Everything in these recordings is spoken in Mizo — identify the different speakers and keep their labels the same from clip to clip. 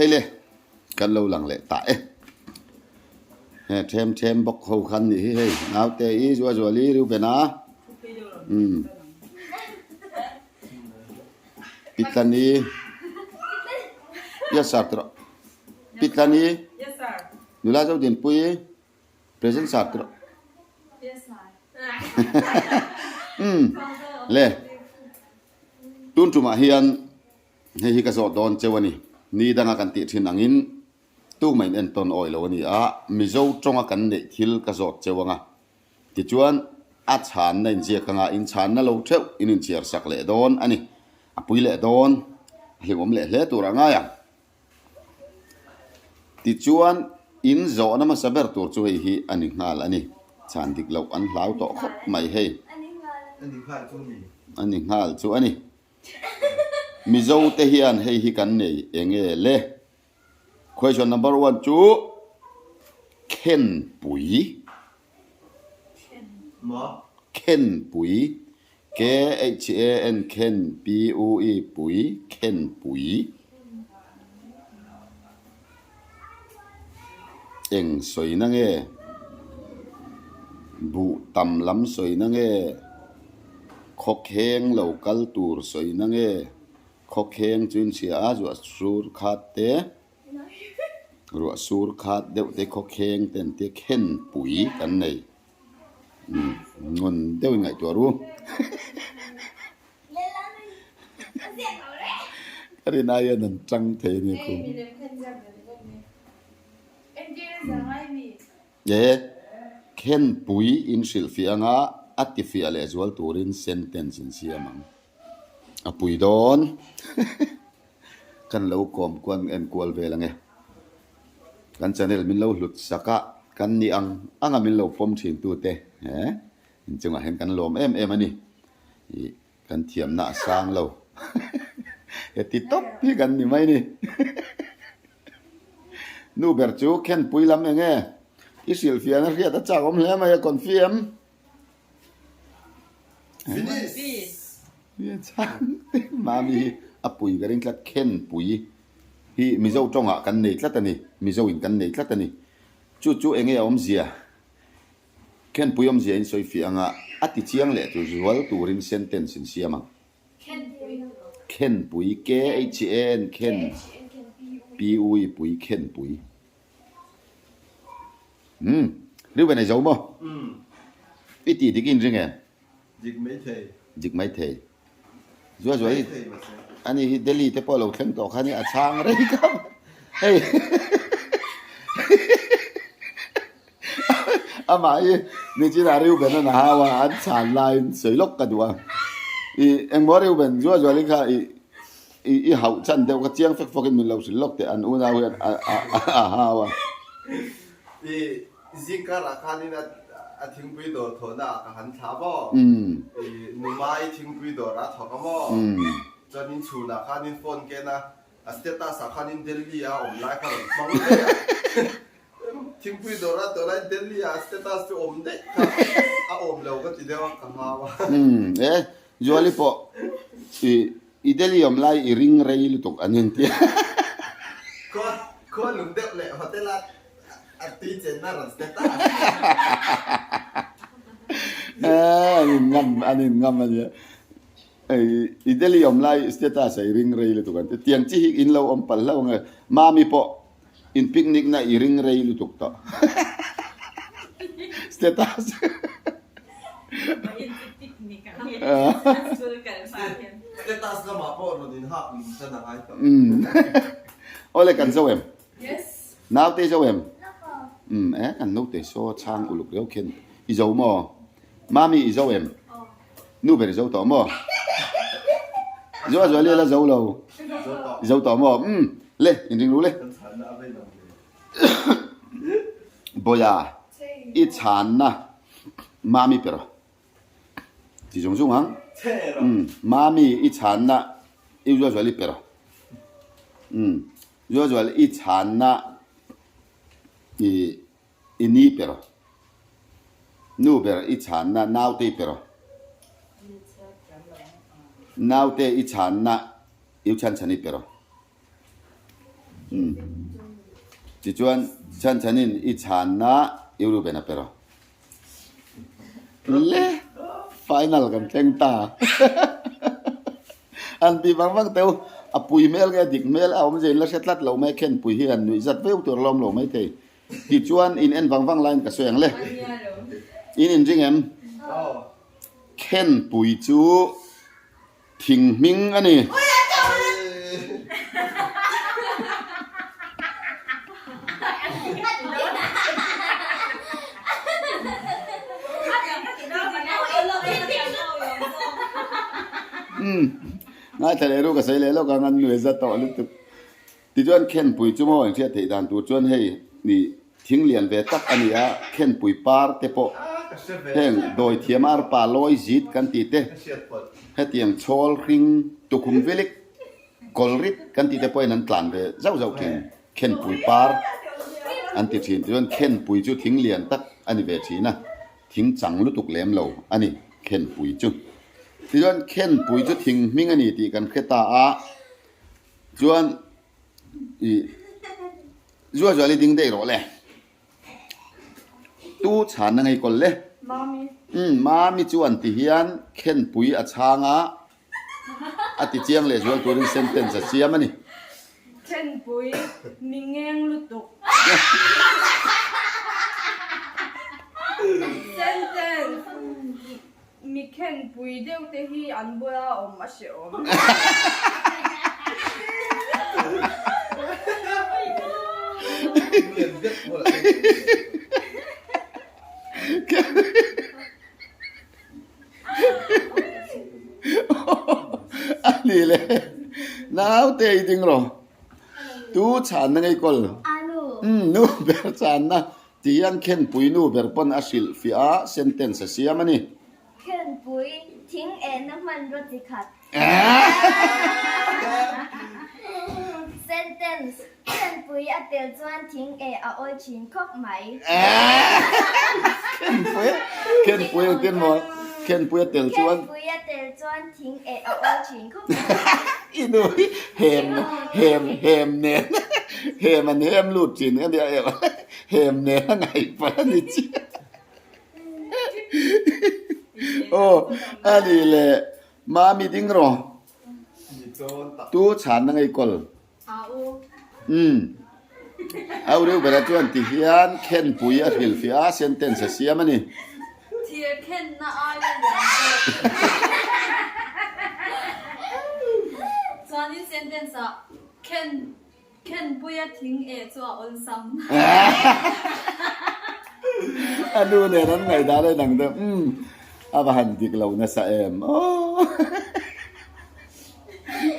Speaker 1: Hei le, kan lo lang leh ta e. He them them bawk ho khan nih hi hei, naute i zua zuali Reuben-a. Umm. Pitlani. Yes sir ti rawh. Pitlani.
Speaker 2: Yes sir.
Speaker 1: Nula Zodinpuii. Present sir ti rawh.
Speaker 2: Yes sir.
Speaker 1: Umm. Le. Tun tumah hian Hei hi ka zawh dawn cheu a ni. Ni danga kan tih thin angin tumah in entawn awi lo a ni a, Mizo tawnga kan neih thil ka zawt cheu anga. Tichuan, a chhanna inziak anga inchhanna lo theuh in inchhiar sak leh dawn a ni. A pui leh dawn, a hlimawm leh hle tur a ngai ang. Tichuan, in zawhna hmasa ber tur chu hei hi a ni nghal a ni. Chhan dik loh an hlau tawh khawp mai hei. A ni nghal chu a ni. Mizo te hian hei hi kan nei eng nge le? Question number one chu Khenpui. Khenpui. K-h-a-n Khen P-u-i Pui Khenpui. Eng sawina nge? Buh tam lam sawina nge? Khawkheng lo kal tur sawina nge? Khawkheng chu inchhia a, ruah sur khat te, ruah sur khat deuh te khawkheng te an tia khenpui kan nei. Umm ngawn deuhin ngaihtuah ru. Ka rin ai hian an tang thei a nia khu. E Khenpui in hrilhfiah anga a tifiah leh zual turin sentence in siam ang. A pui dawn. Kan lo kawm kuan en kual vel ang e. Kan channel min lo hlut sak a, kan ni ang anga min lo pawm thin tute he inchungah hian kan lawm em em a ni. Ih kan thiamna a sang lo. Heti tawp hi kan ni mai ni. Nu ber chu khenpui lam eng e? I hrilhfiahna hriat a chak awm hle mai a confi em? Mami hi a pui ka ring tlat khenpui hi Mizo tawngah kan nei tlat a ni, Mizo in kan nei tlat a ni. Chu chu enge a awmzia? Khenpui awmzia in sawi fiah anga a ti chiang leh tur zual turin sentence in siam ang. Khenpui, K-H-E-N khen, P-U-I pui, khenpui. Umm, Reuben ei zo maw? I tih dik in ring em?
Speaker 3: Dik mai thei.
Speaker 1: Dik mai thei. Zua zua hi ani hi Delhi te pawh lo thleng tawh kha ni a chhang rei ka hei amah hi nichinah Reuben an a hau a an chhan laiin sawi lawk ka duh a i engmaw Reuben zua zuali kha i I i hauh chan deuh ka chiang fek fawkin min lo hrilh lawk teh an unau hian a a a hau a.
Speaker 3: I zingkar ah khanin a a thingpui dawr thawhna ah ka han thla maw? I Numai thingpui dawr ah thawk a maw? Chuanin chhunah khanin phone ken a, a status ah khanin Delhi a awm lai kha rawn hmang daih a. Thingpui dawr ah tawh lai Delhi ah status chu awm daih kha a awm lo ka ti deuh a ka hau a.
Speaker 1: E Zuali pawh i I Delhi awm lai i ring rei lutuk an inti a.
Speaker 3: Khua khua lung deuh leh hotel a a tui chenna rawn status.
Speaker 1: An in ngam an in ngam a nia. I Delhi awm lai status a i ring rei lutuk an ti. Tiang chi hi in lo awm palh hlauh ang e. Mami pawh in picnic na i ring rei lutuk tawh. Status.
Speaker 3: Status lamah pawh rawn in hak lung tan a ngai tawh.
Speaker 1: Awle kan zo em?
Speaker 2: Yes.
Speaker 1: Naute zo em? Um e kan naute saw chhang uluk riau khian i zo maw? Mami i zo em? Nu ber i zo tawh maw? Zo a zuali a la zo lo. I zo tawh maw? Um le inring lu le. Bawia i chhanna Mami pe rawh ti zung zung ang. Um Mami i chhanna i Zuazuali pe rawh. Um Zuazuali i chhanna i i ni pe rawh. Nu ber i chhanna naute i pe rawh. Naute i chhanna i u chhan chhan i pe rawh. Umm. Tichuan Chhanchhanin i chhanna i Reuben a pe rawh. Le! Final kan thleng ta. An ti vang vang teu. A pui hmel nge dik hmel a awm zein la hre tlat lo mai khenpui hi han nuih zat viau tur a lawm lo maithei. Tichuan in en vang vang laiin ka sawi ang le. In inring em? Khenpui chu thing hming a ni. Umm ngaithla leh ru ka sawi leh lawk ang an nuai za tawh lutuk. Tichuan Khenpui chu maw inhriat theih dan tur chuan hei ni thing lian ve tak a ni a, Khenpui par te pawh heng dawi thiam arpa lawi zit kan tih te, hetiang chhawl hring tukhum vilik kawlrit kan tih te pawhin an tlan ve zauh zauh thin, Khenpui par an ti thin. Tichuan Khenpui chu thing lian tak a ni ve thin a, thing chang lutuk lem lo a ni Khenpui chu. Tichuan Khenpui chu thing hming a ni tih kan hre ta a. Chuan i zual zual i ding daih rawh le. Tu chhan na ngei kawl le.
Speaker 2: Mami.
Speaker 1: Umm Mami chuan ti hian khenpui a chhang a, a ti chiang leh zual turin sentence a siam a ni.
Speaker 2: Khenpui mi ngeng lutuk. Sentence. Mi khenpui deuh te hi an bula awm a hrehawm.
Speaker 1: A ni le, naute i ding rawh. Tu chhanna ngei kawl? Nu ber chhanna. Tihian Khenpui nu ber pawn a hrilh fiah a, sentence a siam a ni.
Speaker 4: Khenpui, thing ehna hmanraw chi khat. Sentence, Khenpui a tel chuan thing eh a awi thin khawp mai.
Speaker 1: Khenpui, Khenpui engtin maw? Khenpui a tel chuan.
Speaker 4: Khenpui a tel chuan thing eh a awi thin khawp mai.
Speaker 1: I nu hi hem, hem, hem nen, hem an hem lut thin a nia em. Hem nen a ngaih palh a ni chiah. Aw a ni le Mami ding rawh. Tu chhan na ngei kawl. Umm. Au reuh bera chuan ti hian khenpui a hrilhfiah a sentence a siam a ni.
Speaker 2: Thir khenna aia lian zawk. Chuanin sentence ah khen Khenpuia thing eh chu a awlsam.
Speaker 1: A nu nen an ngaihdan a inang deuh. Umm a va han dik lo nasa em aw.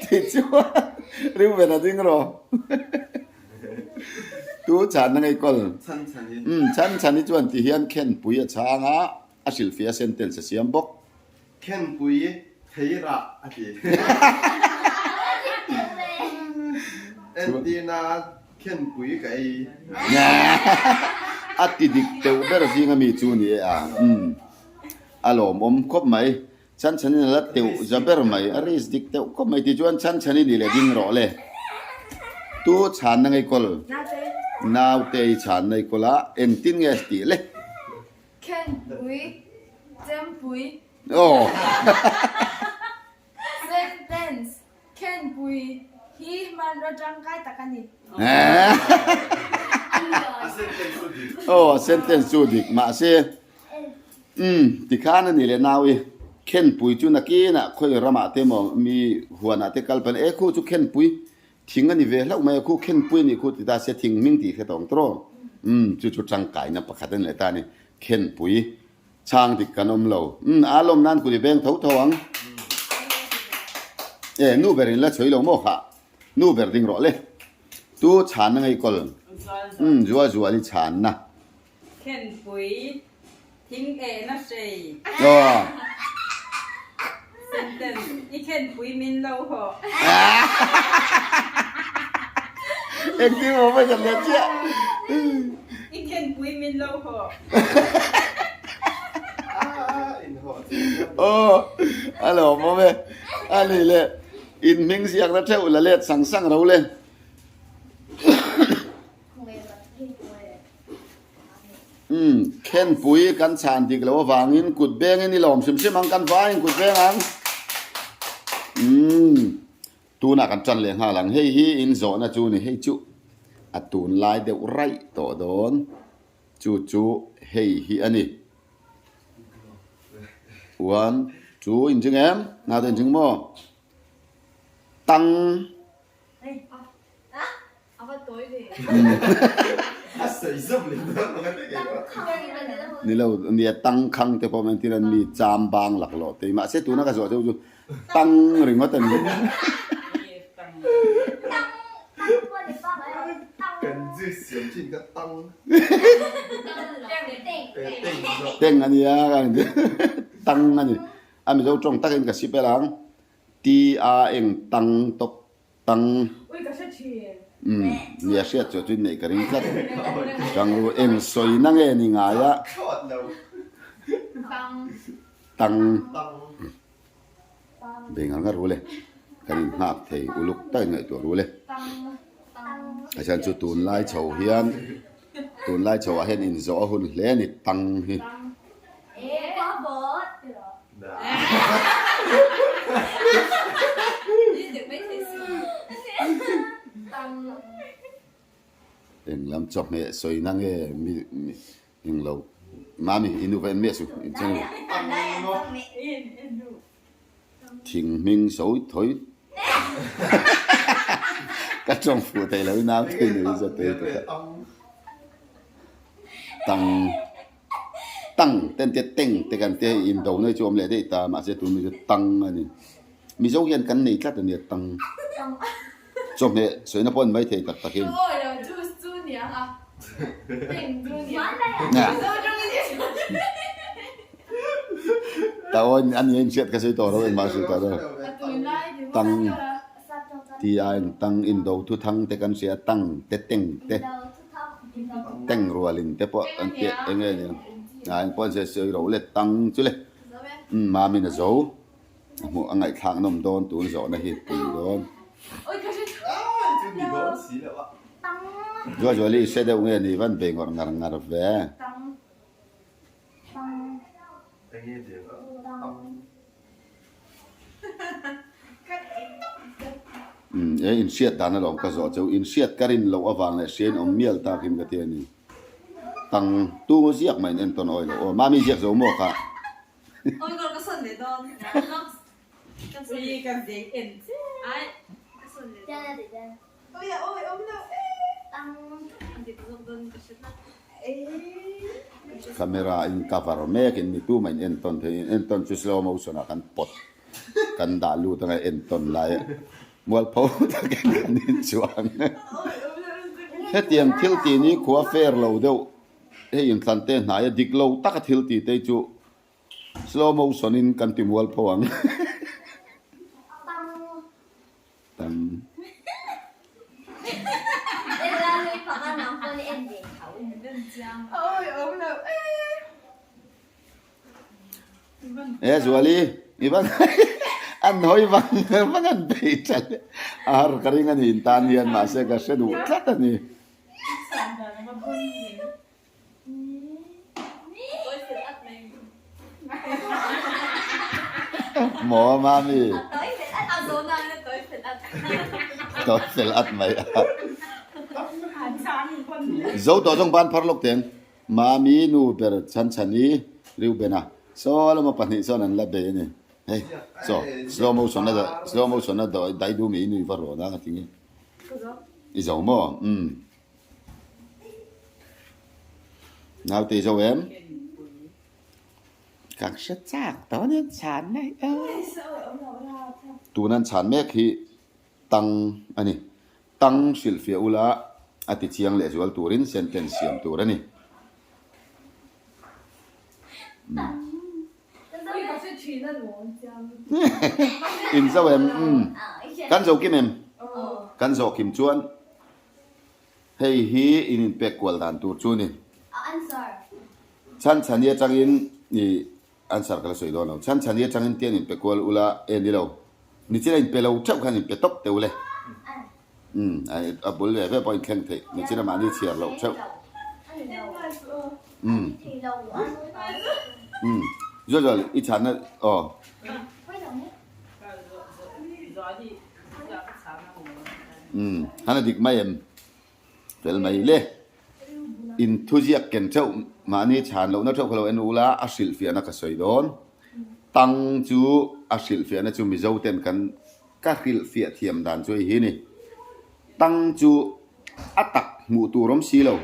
Speaker 1: Tichuan Reuben a ding rawh. Tu chhan na ngei kawl. Umm chhan chhan hi chuan ti hian Khenpui a chhang a, a hrilhfiah a sentence a siam bawk.
Speaker 3: Khenpui thei rah a ti. Entirna Khenpui ka ei.
Speaker 1: A ti dik teuh ber zinga mi chu ni e a. Umm. A lawmawm khawp mai. Chhanchhanin a la teuh za ber mai. A risk dik teuh khawp mai tichuan Chhanchhanin i leh ding rawh le. Tu chhanna ngei kawl. Naute i chhanna i kawl a. Engtin nge a tih le?
Speaker 2: Khenpui, Chempui.
Speaker 1: Aw.
Speaker 2: Sentence, Khenpui hi hmanraw tangkai tak a ni.
Speaker 1: Aw, sentence chu dik mahse umm tikhan a ni leh nau i Khenpui chu nakinah khawi ramah te emaw mi huanah te kal pahin e khu chu Khenpui Thing a ni ve hlauh mai a, khu khenpui a nih khu ti ta se thing hming tih hre tawng tawh. Umm chu chu tangkaina pakhat a ni leh ta a ni. Khenpui chhang dik kan awm lo. Umm a lawm nan kut i veng tho tho ang. E nu ber in la chhui lo maw khah. Nu ber ding rawh le. Tu chhanna ngei kawl. Umm zua zual i chhanna.
Speaker 5: Khenpui thing ehna hrei.
Speaker 1: Aw.
Speaker 5: Sentence, I khenpui min lo haw.
Speaker 1: Engtin maw mai kan leh chiah.
Speaker 5: I khenpui min lo haw.
Speaker 1: Aw, a lawmawm e. A ni le, in hming ziakna theuh la let sang sang ro le. Umm khenpui kan chhan dik loh avangin kut bengin i lawm hrim hrim ang kan vaiin kut beng ang. Umm tunah kan tan leh nghal ang hei hi in zawhna chu ni hei chu a tunlai deuh raih tawh dawn chu chu hei hi a ni. One two inching em? Naute inching maw? Tang. Ni lo nia tang khang te pawh entir an mi cham bang laklawh te mahse tuna ka zawh deuh chu tang ringawt a ni. Teng a nia tang a ni a mizo tawng takin ka sip el ang Ti a eng tang tawk tang.
Speaker 2: Ui ka hre thin.
Speaker 1: Umm nia hriat chu chu neih ka ring tlat. Tangru eng sawi na nge ni ngai a. Tang. Bei ngar ngar rule. Kan in nghak thei uluk tak in ngaihtuah rule. A chhan chu tunlai chho hian tunlai chho ah hian inzawh a hun hle a ni tang hi. Eng lam chawhmeh sawi na nge mi eng lo mami i nu va en miah suh in channel thing hming sawi thawi ka tawng fuh thei lo i nau thei nui za tei ta tang. Tang te an tia teng te kan tia hei indo na hi chu awm leh daih ta mahse tun mi chu tang a ni. Mizo hian kan nei tlat a nia tang. Chawhmeh sawina pawh a ni maithei tak takin. Ta aw a ni a inhriat ka sawi tawh lo engmah a sawi tawh lo. Tang tia tang indo thuthang te kan hria tang te teng te. Teng rualin te pawh an tih eng nge ni a eng pawh an sawi sawi ro le tang chu le umm mamin a zo a hmuh a ngaihthlak nawm dawn tun zawhna hi pui dawn Zuazuali i hre deuh nge ni van bei ngawrh ngar ngar ve. Umm e inhriat dan alawm ka zawh cheu inhriat ka rin loh avang leh hriain awm mial takin ka ti a ni. Tang tu ziak mah in entawn awi loh aw. Mami ziak zo maw kha? Camera in cover mek in mi tumah in entawn thei in entawn chu slow motion ah kan pawt kan dah lut anga entawn lai a mualpho takin kan inchuang hetiang thil tih ni khua fair lo deuh hei inthlan te hnai a dik lo taka thil tih te chu slow motion in kan ti mualpho ang. Tam. E Zuali, i van an hawi vang vang an bei tlat a har ka ring a ni in tan hian mahse ka hre duh tlat a ni. Maw mami? Tawi fel at mai a. Zo tawh zawng ban phar lawk teng. Mami nu ber chhan chhan i Reuben a. Saw lama pahnih chuan an la bei a ni. Hei chaw slow motion a slow motion a dai dum i nui va rawn a tinge. I zo maw? Umm. Naute zo em? Ka hre chak tawh nen chhan mai a. Tun an chhan mek hi tang a ni. Tang hrilhfiah ula a ti chiang leh zual turin sentence siam tur a ni. In zo em? Kan zo kim em? Kan zawh kim chuan. Hei hi in inpek kual dan tur chu ni. Chhan chhani atangin i answer ka la sawi dawn lo. Chhan chhani atangin tian inpe kual ula e ni lo. Nichina inpe lo theuh khan inpe tawp teuh le. Umm a bul ve ve pawh inthleng theih nichin a mahni chhiar loh theuh. Umm umm Zualzual i chhanna aw. Umm han a dik mai em? Fel mai le. In thuziak ken theuh mahni chhan lohna theuh kha lo en ula a hrilhfiahna ka sawi dawn. Tang chu a hrilhfiahna chu Mizo ten kan ka hrilhfiah thiam dan chu hei hi a ni. Tang chu a tak hmuh tur awm si lo.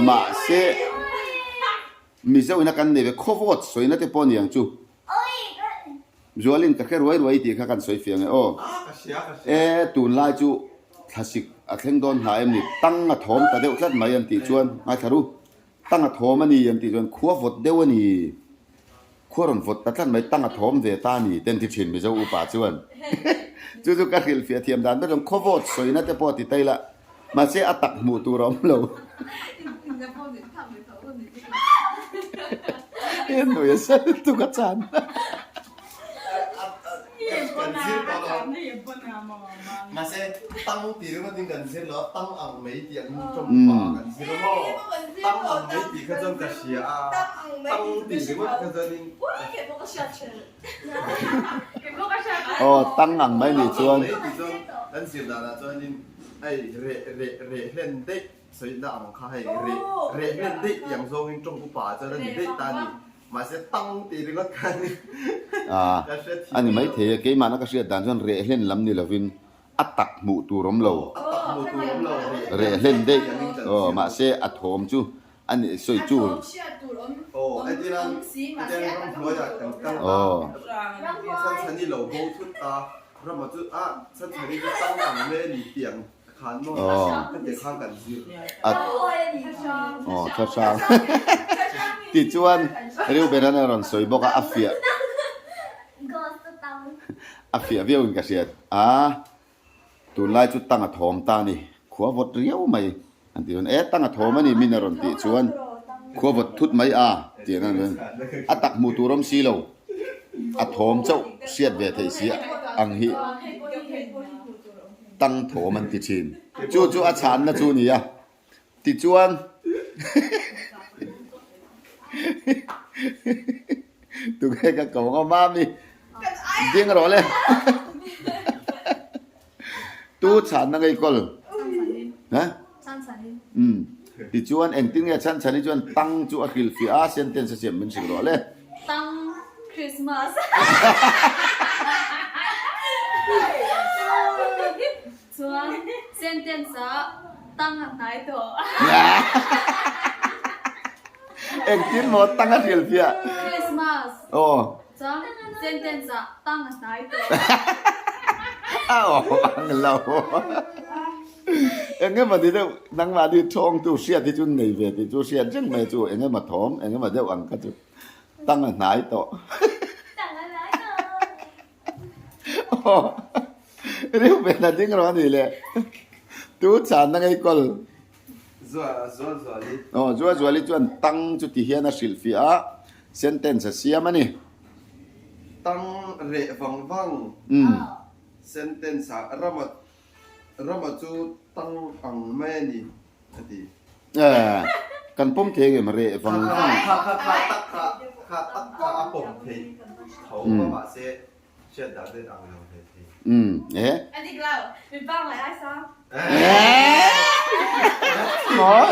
Speaker 1: Mahse Mizo ina kan nei ve khawvawt sawina te pawh a ni ang chu. Zualin ka hre ruai ruai tih kha kan sawi fiang e aw. E tunlai chu thlasik a thleng dawn hna em ni? Tang a thawm ta deuh tlat mai an tih chuan ngaithla ru. Tang a thawm a ni an tih chuan khua vawt deuh a ni. Khua rawn vawt ta tlat mai tang a thawm ve ta a ni te an ti thin Mizo upa chuan. Chu chu ka hrilhfiah thiam dan ber chuan khaw vawt sawina te pawh a ti tai la. Mahse a tak hmuh tur a awm lo. I nui a sel tuk a chan.
Speaker 3: Kan zir tawh lo. Mahse tang tih ringawt in kan zir lo a, tang ang mai tih ang tawngpa kan zir a maw? Tang ang mai tih kha chuan ka hria a, tang tih ringawt kha chuan in.
Speaker 1: Aw tang ang mai nih chuan.
Speaker 3: Tang ang mai tih chuan kan zir danah chuan in hei reh reh reh hlen daih sawina ang kha hei reh reh hlen daih tih ang zawngin tawng upa ah chuan a ni daih ta a ni. Mahse tang tih ringawt kha a ni.
Speaker 1: Ka hre thiam. A ni maithei e, keimahna ka hriat dan chuan reh hlen lam ni lovin a tak hmuh tur awm lo.
Speaker 3: A tak hmuh tur awm lo reh
Speaker 1: Reh hlen daih. Aw mahse a thawm chu A nih sawi chu.
Speaker 3: Aw etiran etiran ramhnuaiah kan kal a, chhanchhani lo bo thut a, rama chu a chhanchhani chu tang ang mai a ni tih ang khan maw hetiang khan kan zir.
Speaker 1: Aw tha hrang tichuan Reuben-a a rawn sawi bawk a, a fiah a fiah viau in ka hriat a. Tunlai chu tang a thawm ta a ni, khua vawt riau mai an tih chuan e tang a thawm a ni min a rawn tih chuan khua vawt thut mai a tih an rawn a tak hmuh tur awm si lo, a thawm chauh hriat ve theih si ang hi tang thawm an ti thin. Chu chu a chhanna chu a ni a, tichuan tunge ka ko ang a mami ding rawh le tu chhanna ngei kawl ha um tichuan engtin nge chhan chhani chuan tang chu a hrilhfiah a sentence a siam min hrilh rawh le
Speaker 6: tang Christmas Chuan sentence ah tang a hnai tawh.
Speaker 1: Engtin maw tang a hrilh fiah?
Speaker 6: Christmas.
Speaker 1: Aw.
Speaker 6: Chuan sentence ah tang a hnai tawh.
Speaker 1: A aw ang lo. Eng emaw ni deuh nangmahni thawngtu hriat hi chu nei ve tih chu hriat reng mai chu eng emaw thawm eng emaw deuh ang kha chu tang a hnai tawh.
Speaker 4: Tang a hnai tawh.
Speaker 1: Riu ven a ding rawh a nih le. Tu chhan na ngei kawl.
Speaker 3: Zua zua zuali.
Speaker 1: Aw zua zuali chuan tang chu ti hian a hrilh fiah a, sentence a siam a ni.
Speaker 3: Tang reh vang vang. Sentence ah rama rama chu tang ang mai a ni a ti.
Speaker 1: Eh kan pawm thei ang em reh vang vang.
Speaker 3: Kha kha kha tak kha kha tak kha a pawm thei tho a mahse Hriat dan ten ang lo ve thei.
Speaker 1: Umm eh.
Speaker 2: A dik lo, mi pangngai ai sang.
Speaker 1: Eh! Maw?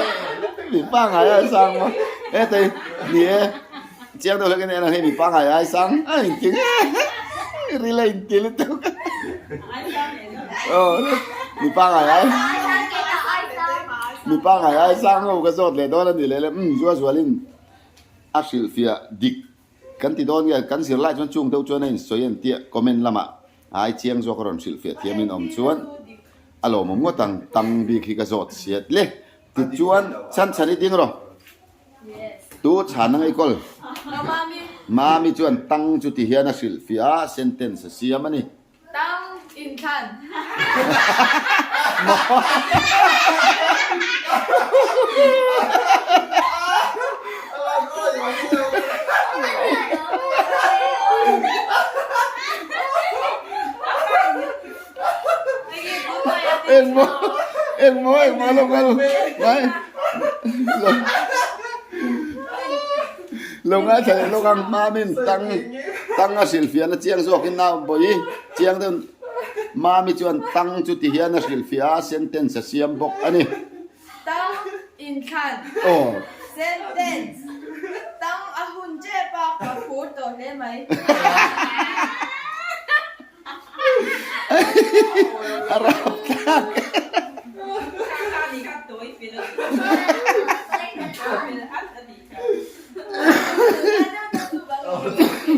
Speaker 1: Mi pangngai ai sang maw? Eh thei, ni e. Chiang deuh hlek in en ang hei mi pangngai ai sang a inti nge. Ril a inti lutuk.
Speaker 5: Ai sang leh lo.
Speaker 1: Aw, mi pangngai ai. Mi pangngai ai sang ho ka zawt leh dawn a ni leh le. Umm, zua zualin a hrilhfiah dik Kan ti dawn nge, kan zir lai chuan chung deuh chuan a insawi an tia comment lamah ai chiang zawk a rawn hrilhfiah thiam in awm chuan a lawmawm ngawt ang, tang bik hi ka zawt siat le. Tichuan chhan chhan i ding rawh. Tu chhan ang eikawl. Mami chuan tang chu ti hian a hrilhfiah a, sentence a siam a ni.
Speaker 2: Tang in thlan.
Speaker 1: Engmaw. Engmaw engmaw lo kal ngai lo ngaithla leh lawk ang Mamin tang tang a hrilhfiahna chiang zawkin nau bawi chiang deuh Mami chuan tang chu ti hian a hrilhfiah a sentence a siam bawk a ni.
Speaker 2: Tang inthlan sentence tang a hun tep a ka phur tawh hle mai.
Speaker 1: A rap thlak.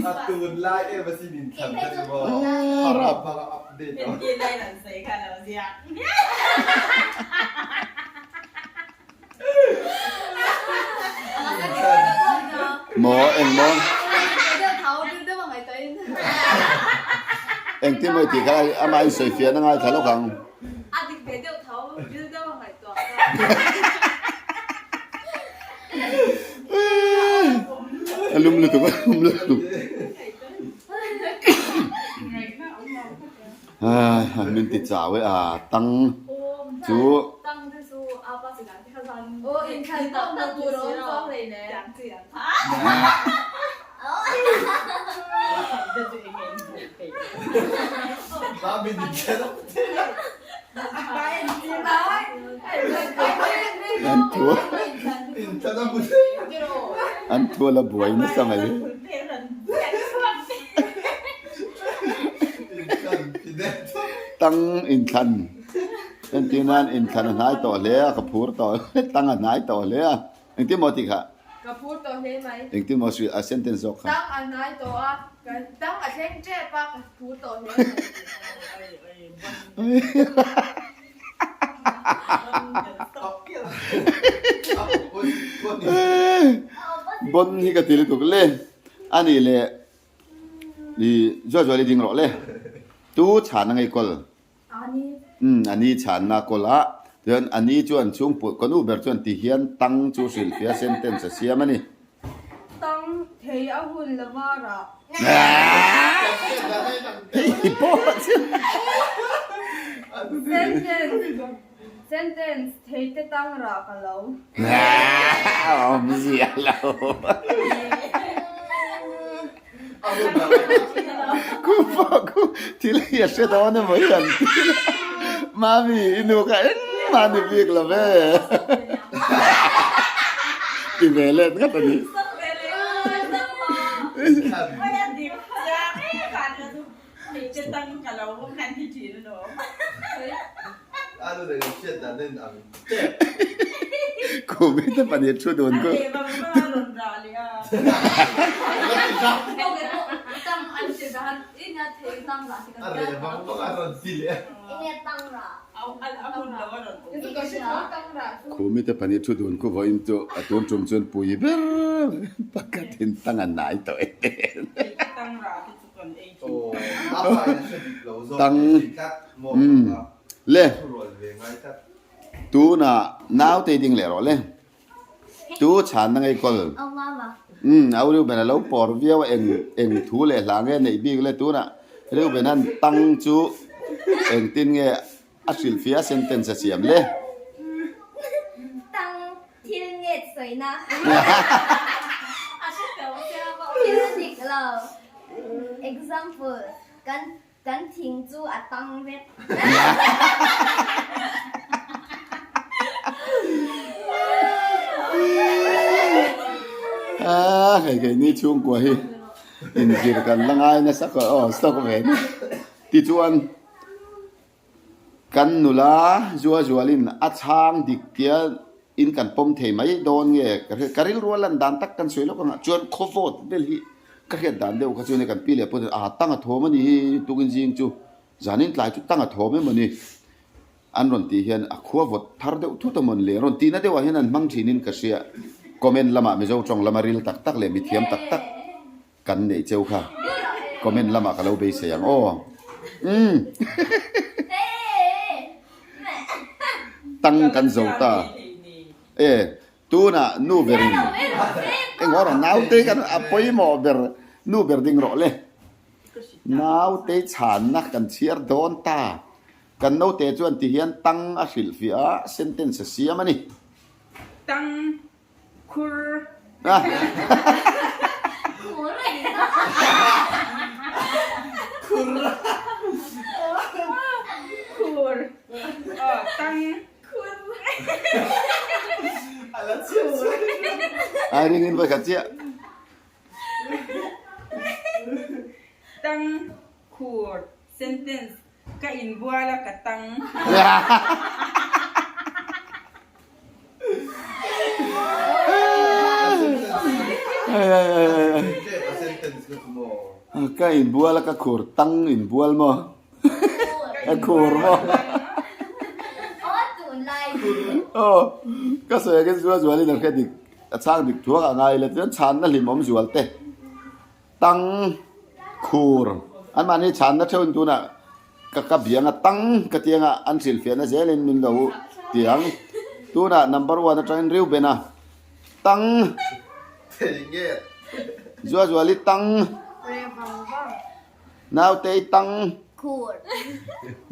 Speaker 3: A tun lai em asin inthlan ka ni maw? A rap bang a update a.
Speaker 1: Maw eng maw? Engtin maw i tih kha amah in sawi fiahna ngaithla lawk ang. A lum lutuk a lum lutuk. Min ti chau e a tang chu. An thu an thu a la buai nasa mai. Tang inthlan entir nan inthlan a hnai tawh hle a ka phur tawh tang a hnai tawh hle a engtin maw tih kha?
Speaker 2: Ka phur tawh hle mai.
Speaker 1: Engtin maw a sentence zawk kha?
Speaker 2: Tang a hnai tawh a tang a thleng tep a ka phur tawh hle mai.
Speaker 1: Bon hi ka ti lutuk le a nih leh i Zuazuali ding rawh le tu chhan a ngei kawl umm a ni chhanna kawl a chuan a ni chuan chhungpui ka nu ber chuan ti hian tang chu hrilhfiah sentence a siam a ni.
Speaker 2: Tang thei a hun lova rah.
Speaker 1: Hei pawh chu.
Speaker 2: Sentence Sentence thei te tang rah ka lo.
Speaker 1: Awmzia lo. Ku pawh ku thil hi a hre dawn emaw hi an ti la. Mami i nu kha engmah ni bik lo ve. Ti ve let ngat a ni. Khumi te pahnih thu dun chu. Khumi te pahnih thu dun khu vawiin chu a tun tum chuan pui ber pakhatin tang a nai tawh em. Tang umm le tunah naute ding leh rawh le tu chhanna ngei kawl umm au Reuben a lo pawr viau a eng eng thu leh hla nge neih bik le tunah Reuben an tang chu engtin nge a hrilhfiah sentence a siam le.
Speaker 4: Tang thil nget sawina. Thil dik lo. Example, kan kan thing chu a tang vek.
Speaker 1: Ah, hei keini chhungkua hi inzir kan la ngai nasa kawh aw stock ve tichuan Kan nula zua zualin a chhang dik tia in kan pawm thei mai dawn nge ka hriat ka rilru a lan dan tak kan sawi lawk anga chuan khaw vawt vel hi ka hriat dan deuh kha chuan kan pi leh pawh chuan aa tang a thawm a ni hi tukin zing chu zanin tlai chu tang a thawm emaw ni an rawn tih hian a khua vawt thar deuh thut emaw ni le rawn tihna deuhah hian an hmang thinin ka hria comment lamah Mizo tawng lama ril tak tak leh mithiam tak tak Kan neih cheu kha comment lamah ka lo beisei ang aw. Umm. Tang kan zo ta. E tunah nu berin engawh rawh naute kan a pawimawh ber nu ber ding rawh le. Naute chhanna kan chhiar dawn ta. Kan naute chuan ti hian tang a hrilhfiah a, sentence a siam a ni.
Speaker 5: Tang khur. Khur. Aw tang khur.
Speaker 1: Ai ringin vawi khat chiah.
Speaker 5: Tang khur sentence Ka inbual a ka tang.
Speaker 1: Ka inbual a ka khur tang inbual maw? Ka khur maw? Aw ka sawi angin zual zualin a hre dik a chhang dik thuak a ngai la chuan chhanna hlimawm zual te. Tang khur an mahni chhanna theuhin tunah ka ka biang a tang ka ti anga an hrilhfiahna zelin min lo ti ang. Tunah number one atangin Reuben a tang Zuazuali tang Nautei tang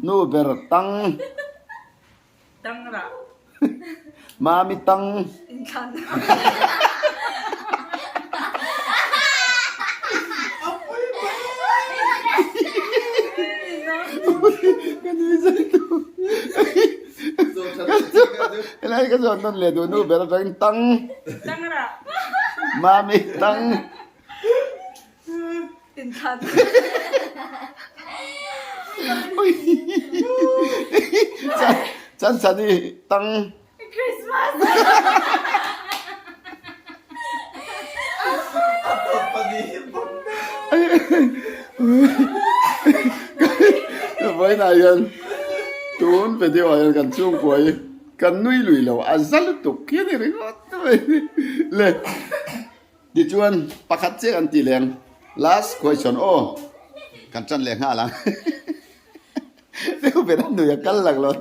Speaker 1: Nu ber tang
Speaker 5: Tang rah.
Speaker 1: Mami tang. Helai ka zawn nawn leh duh nu ber atangin tang.
Speaker 5: Tang rah.
Speaker 1: Mami tang. Chan chan i tang.
Speaker 6: Christmas.
Speaker 1: Vawiinah hian tun video ah hian kan chhungkua hi kan nui lui lo a za lutuk khi a ni ringawt mai le. Tichuan pakhat chiah kan tih leng last question aw kan tan leh nghal ang Reuben a nui a kal lak lo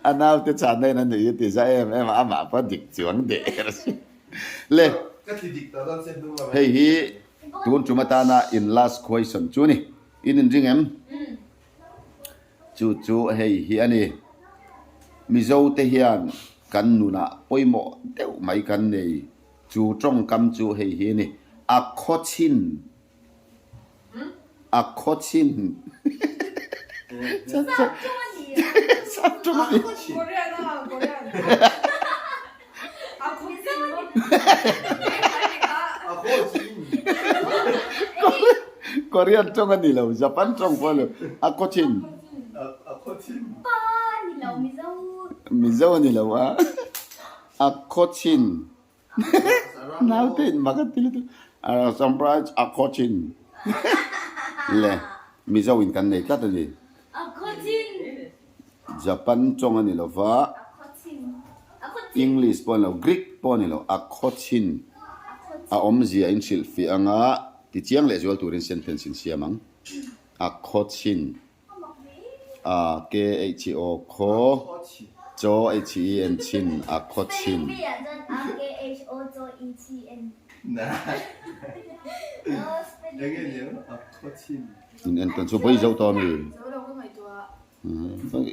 Speaker 1: a naute chhanna in a nui a ti za em em a amah pawh a dik chuang der a si le hei hi tun tum atana in last question chu a ni in inring em chu chu hei hi a ni Mizo te hian kan nunah pawimawh deuh mai kan nei. Chu tawngkam chu hei hi a ni, A khaw chhin, a khaw chhin. Sap tawng a ni.
Speaker 2: Korean a, Korean. A khaw chin maw?
Speaker 3: A khaw chin.
Speaker 1: Korean tawng a ni lo, Japan tawng pawh a ni lo, a khaw chin.
Speaker 3: A khaw chin.
Speaker 4: Pa ni lo, Mizo.
Speaker 1: Mizo a ni lo a. A khaw chin. Naute in mak a ti lutuk. A surprise a khaw chin. Le Mizo in kan nei tlat a ni.
Speaker 6: A khaw chin.
Speaker 1: Japan tawng a ni lo va. English pawh a ni lo, Greek pawh a ni lo. A khaw chin. A awmzia in hrilhfiah anga tichiang lehzual turin sentence in siam ang. A khaw chin. A K H O khaw chaw H E N chin a khaw chin. In en tawn chu vawi zo tawh a mi?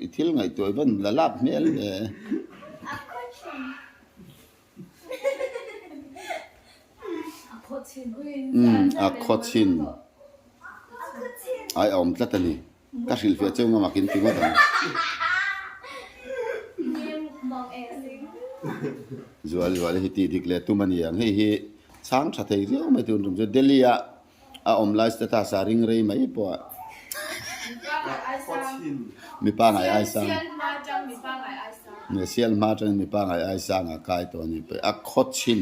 Speaker 1: I thil ngaihtuah i van la lap hmel ve. Umm a khaw chhin ai a awm tlat a ni. Ka hrilhfiah cheu ngam a kin ti ngawt ang. Zual zual hi tih dik leh tum a ni ang. Hei hi chhang tha thei riau mai tun tum chu Delhi ah A awm lai status ah ring rei mai pawh a. Mipa ngai ai sang. Sial hma atangin mipa ngai ai sang a kai tawh a ni pawh. A khaw chhin.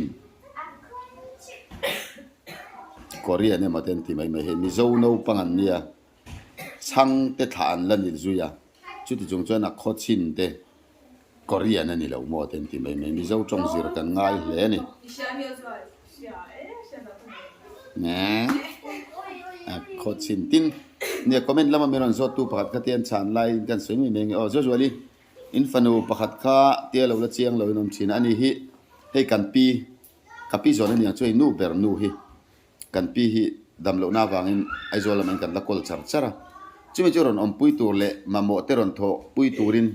Speaker 1: Korean emaw te an ti mai mai hei Mizo naupang an nia. Chhang te thlah an la ni zui a. Chuti chung chuan a khaw chhin te Korean a ni lo maw te an ti mai mai. Mizo tawng zir kan ngai hle a ni. A khaw chhin tin. Nia comment lama min rawn zawt tu pakhat kha te an chhan laiin kan sawi mai mai nge aw. Zuazuali in fanu pakhat kha tia lo la chiang lo in awm thin a ni hi hei kan pi ka pi zawn a niang chu hei nu ber nu hi. Kan pi hi dam lohna avangin Aizawl lamah hian kan la kawl char char a. Chumi chu rawn awmpui tur leh mamawh te rawn thawh pui turin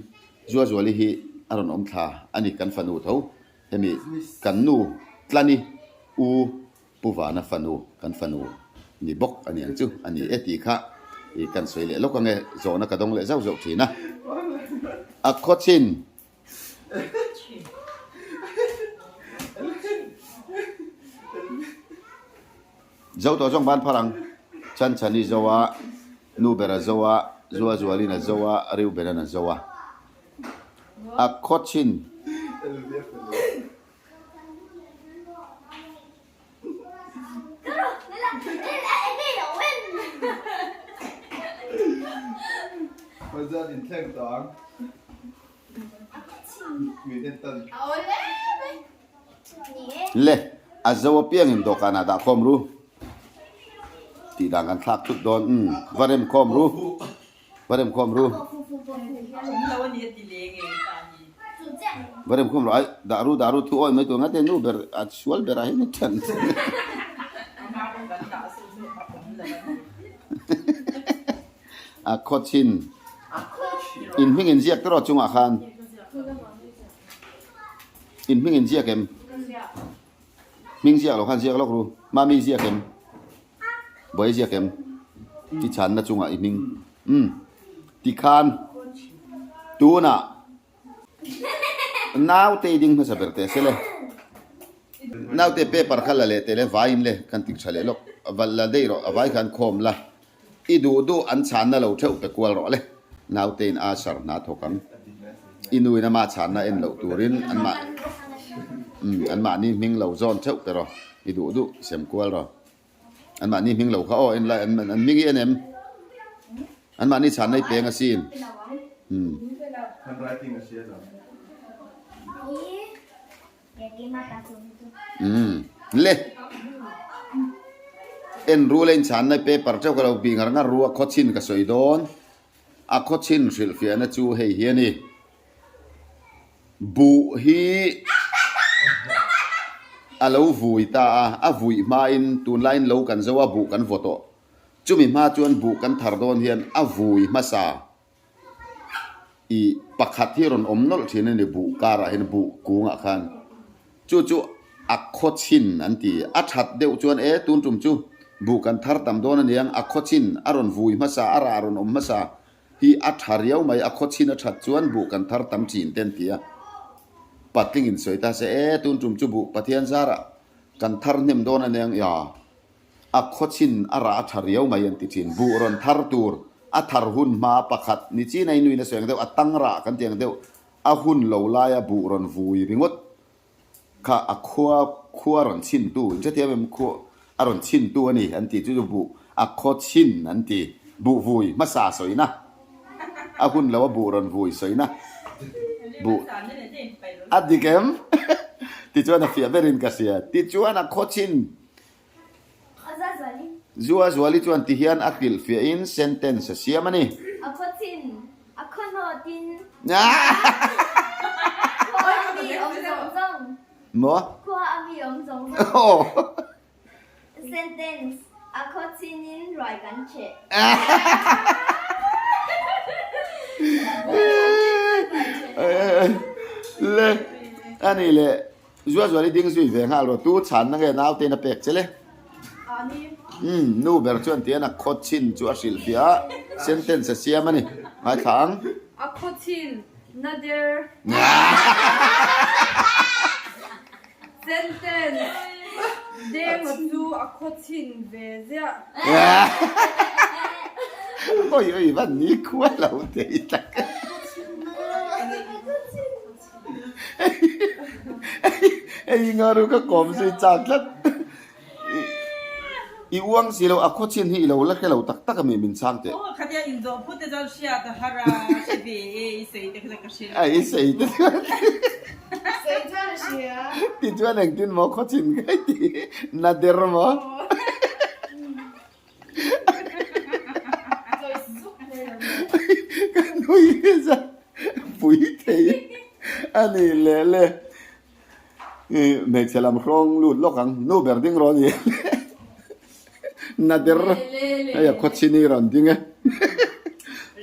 Speaker 1: Zuazuali hi a rawn awm thla a ni kan fanu tho. Hemi kan nu Tlani u Pu Vana fanu kan fanu ni bawk a ni ang chu a ni e tih kha i kan sawi leh lawk ange zawhna ka dawng leh zauh zauh thin a. A khawchin. Zo tawh zawng ban phar ang. Chan Chani zo a, Nu ber a zo a, Zua Zualin a zo a, Riu beran a zo a. A khawchin. Le, a zo apiangin dawhkanah dah khawm ru. Tih dan kan thlak thut dawn. Umm, va rem khawm ru. Va rem khawm ru. Va rem khawm ru. Ai, dah ru, dah ru thu awi mai tur ngate nu ber a sual berah hian a thian. A khawchin in hming in ziak tawh chungah khan in hming in ziak em? Hming ziak lo khan ziak lawk ru. Mami ziak em? Buai ziak em? I chhanna chungah i hming. Umm. Tikhan tunah naute i ding hmasa ber teh se le. Naute paper kha la leh teh le vaiin le kan tik tha leh lawk. Va la daih rawh a vai khan khawm la. I duh duh an chhanna lo theuh pe kual rawh le. Naute in a sar hna thawk ang. I nu in ama chhanna en loh turin anmah umm anmahni hming lo zawn theuh pe rawh. I duh duh sem kual rawh. Anmahni hming lo kha aw en lai an hming hi en em? Anmahni chhanna i peng asin. Umm. Umm. Le. En rul a inchhanna paper teuh ka lo bih ngar ngar ru a khawchhin ka sawi dawn. A khawchhin hrilhfiahna chu hei hi a ni. Buh hi a lo vui ta a, a vui hmain tunlaiin lo kan zo a, buh kan vaw tawh. Chumi hma chuan buh kan thar dawn hian a vui hmasa i pakhat hi rawn awm nawlh thin a ni buh karah hian buh kungah khan. Chu chu a khawchhin an ti. A that deuh chuan e tun tum chu buh kan thar tam dawn a niang, a khawchhin a rawn vui hmasa, a rah rawn awm hmasa. Hi a tha riau mai, a khawchhin a that chuan buh kan thar tam thin te an ti a. Patling in sawi ta se, E, tun tum chu buh Pathian zarah kan thar hnem dawn a nia, ia, a khawchhin a rah a tha riau mai an ti thin. Buh rawn thar tur a thar hun hma pakhat ni chin a inuin a sawi ang deuh, a tang rah kan ti ang deuh, a hun lo laia buh rawn vui ringawt Kha a khua khua rawn chhin tu, in hrethiam em khua a rawn chhin tu a ni an ti chu chu buh a khaw chhin an ti, buh vui hmasa sawina a hun lo a buh rawn vui sawina buh a dik em tichuan a fiah berin ka hria tichuan a khaw chhin Zua Zuali chuan ti hian a hrilh fiahin sentence a siam a ni.
Speaker 4: A khaw chin, a khaw hnawtin. Khua a mi awm zawng zawng.
Speaker 1: Maw?
Speaker 4: Khua a mi awm zawng zawng. Sentence, A khaw chinin ruai kan cheh.
Speaker 1: Le, a ni le. Zua zual i ding zui ve nghal rawh tu chhanna nge naute in a pek che le. Umm nu ber chuan tian a khaw chin chu a hrilh fiah a sentence a siam a ni ngaithla ang.
Speaker 6: A khaw chin na der. Sentence Denga chu a khaw chin ve ziah.
Speaker 1: Oi oi van ni khua lo thei tak. Hei nga ru ka kawm zui chak tlat. I uang si lo a khaw chin hi i lo la hre lo tak tak a mi min chhang teh.
Speaker 5: Aw khatia in zawh phut te chuan hriat a har a hre ve e i sawi te kha ka hre lo.
Speaker 1: A i sawi te chuan.
Speaker 2: Sawi chuan a hria.
Speaker 1: Ti chuan engtin maw khaw chin ka ti na der maw. Ka nui hi za pui thei a ni leh le hmeichhe lam hrawng lut lawk ang nu ber ding rawh a ni na der hei a khawchhini rawn ding e.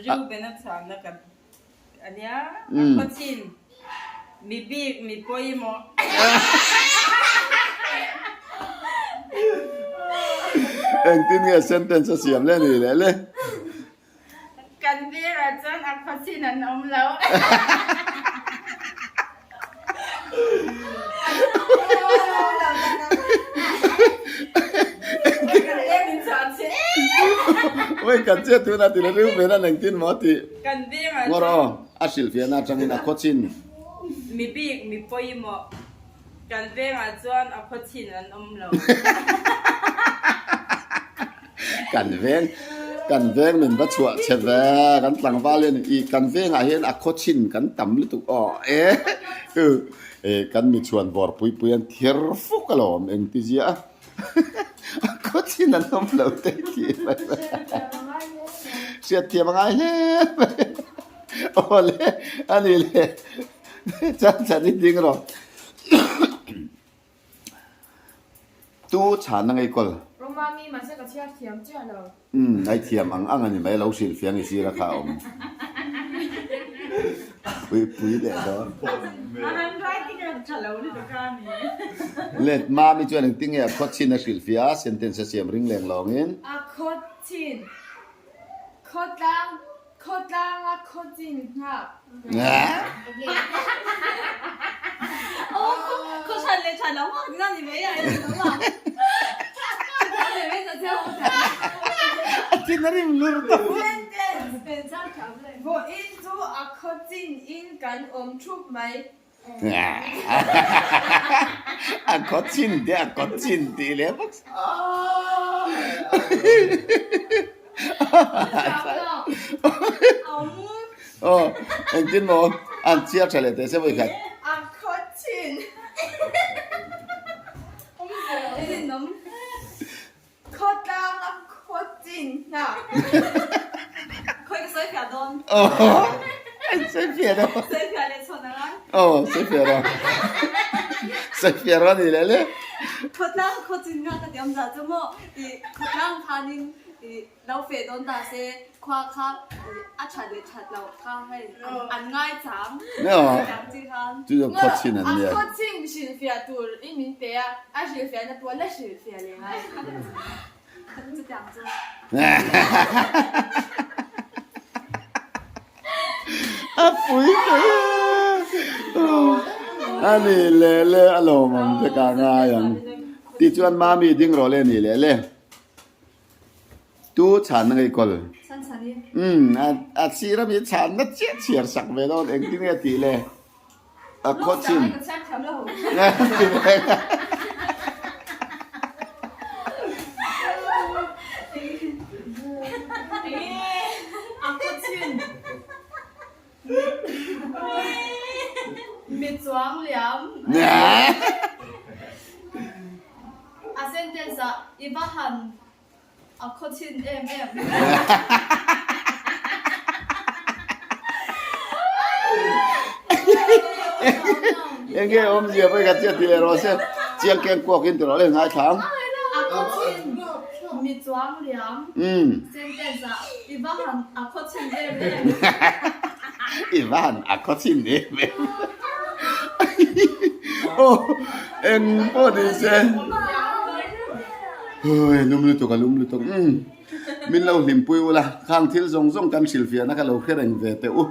Speaker 5: Reuben a chhuahna ka a nia, a khawchin mi bik mi pawimawh.
Speaker 1: Engtin nge sentence a siam le ni leh le?
Speaker 5: Kan vengah chuan a khawchin an awm lo.
Speaker 1: Oi kan chiat tuna ti le riu ven an engtin maw ti.
Speaker 5: Kan vengah
Speaker 1: Ngawr aw, a hrilhfiahna atangin a khawchin.
Speaker 5: Mi bik mi pawimawh. Kan vengah chuan a khawchin an awm lo.
Speaker 1: Kan veng, kan veng min va chhuah che ve, kan tlangval hian i kan vengah hian a khawchin kan tam lutuk aw e u e kan mi chhuan vawr pui pui an thir fuk alawm engti zia a a khawchin an awm lo te tih mai hriat thiam a ngai hle mai aw le a ni le chan chan i ding rawh. Tu chhan a ngei kawl.
Speaker 2: Romami mahse ka chhiar thiam chiah lo.
Speaker 1: Umm ai thiam ang ang a ni mai lo hrilh fiang i sir a kha a awm. Pui pui leh dawn.
Speaker 5: A handwriting a tha lo lutuk a ni.
Speaker 1: Let mami chuan engtin nge a khawchin a hrilh fiah a sentence a siam ring leng lawngin.
Speaker 2: A khawchin khawtlang Khawtlanga khawchin nghak.
Speaker 6: Khawhran leh tha lo nghak na ni mai a
Speaker 1: A thin a rim lur tawp.
Speaker 2: Sentence, Vawiin chu a khawchin in kan awm thup mai.
Speaker 1: A khawchin te a khawchin tih leh bawk si. Aw engtin maw an chhiar tha leh teh se vawikhat.
Speaker 2: A khawchin. Khawtlang a khawchin hna.
Speaker 6: Khawi ka sawi fiah dawn.
Speaker 1: Aw sawi fiah dawn.
Speaker 6: Sawi fiah leh chhawn ang a.
Speaker 1: Aw sawi fiah dawn. Sawi fiah dawn ni leh le.
Speaker 6: Khawtlang a khawchin hna ka ti awm zah chu maw i khawtlang khanin i lo feh dawn ta se khua kha i a that leh that loh kha hei an ngai chang. Chutiang chi khan.
Speaker 1: Chu chu khawchin an nia.
Speaker 2: A khawchin hrilhfiah tur i min pe a, a hrilhfiahna pawh la hrilhfiah leh ngai.
Speaker 6: Chutiang chu.
Speaker 1: A pui pui a ni leh le a lawmawm te ka ngai ang. Tichuan Mami ding rawh le ni leh le. Tu chhanna ngei kawl. Umm a sir ami chhanna chiah chhiar sak ve dawn engtin nge tih le a khaw chin.
Speaker 6: Mi chuang liam. A sentence ah i va han a khaw chhin em em.
Speaker 1: Enge awmzia pawh i khat chiah ti leh rawh se. Chiang keng kuak in ti rawh le ngaithla ang.
Speaker 6: A khaw chhin mi chuang liam. Sentence ah i va han a khaw chhin em em.
Speaker 1: I va han a khaw chhin em em. Aw eng pawh ni se. Hei lum lutuk a lum lutuk umm min lo hlimpui ula khang thil zawng zawng kan hrilhfiahna kha lo hre reng ve teh u.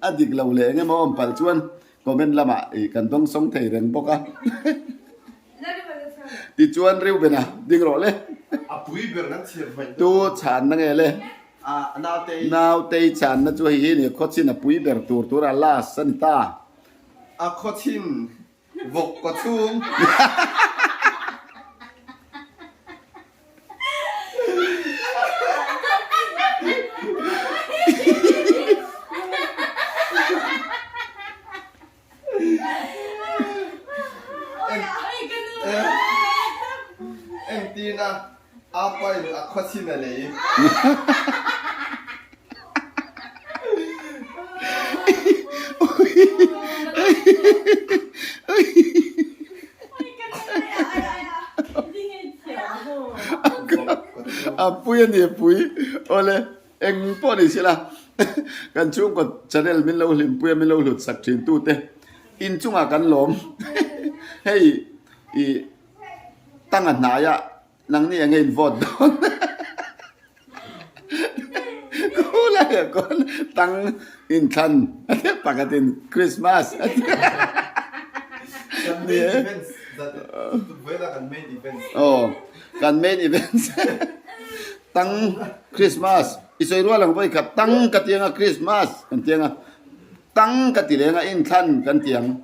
Speaker 1: A dik lo leh eng emaw awm palh chuan comment lamah ih kan dawng sawng thei reng bawk a. Tichuan Reuben-a ding rawh le.
Speaker 3: A pui ber kan chhiar hmaih
Speaker 1: Tu chhanna nge le?
Speaker 3: A nautei.
Speaker 1: Nautei chhanna chu hei hi ni khawchin a pui ber tur tur a last a ni ta.
Speaker 3: A khawchin vawk kaw chhung. Engtin a apa in a khawchin a lei.
Speaker 1: A pui a ni a pui. Awle eng pawh ni sela. Kan chhungkaw channel min lo hlimpui a min lo hlut sak thin tute inchungah kan lawm. Hei i tanga hnaia nangni enge in vote dawn. Khulaiah khawn tang inthlan a tia pakhatin Christmas a tia.
Speaker 3: Kan main events vawilah kan main events.
Speaker 1: Aw kan main events tang Christmas i sawi rual ang vawi khat tang ka tiang a Christmas kan tiang a tang ka ti leng a inthlan kan tiang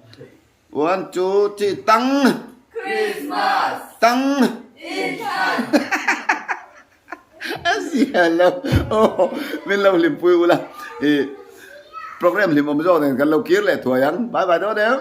Speaker 1: one two three tang
Speaker 2: Christmas
Speaker 1: tang
Speaker 2: inthlan
Speaker 1: a zia lo aw min lo hlimpui ula i program hlimawm zawk nen kan lo kir leh thuai ang bye bye dawn em.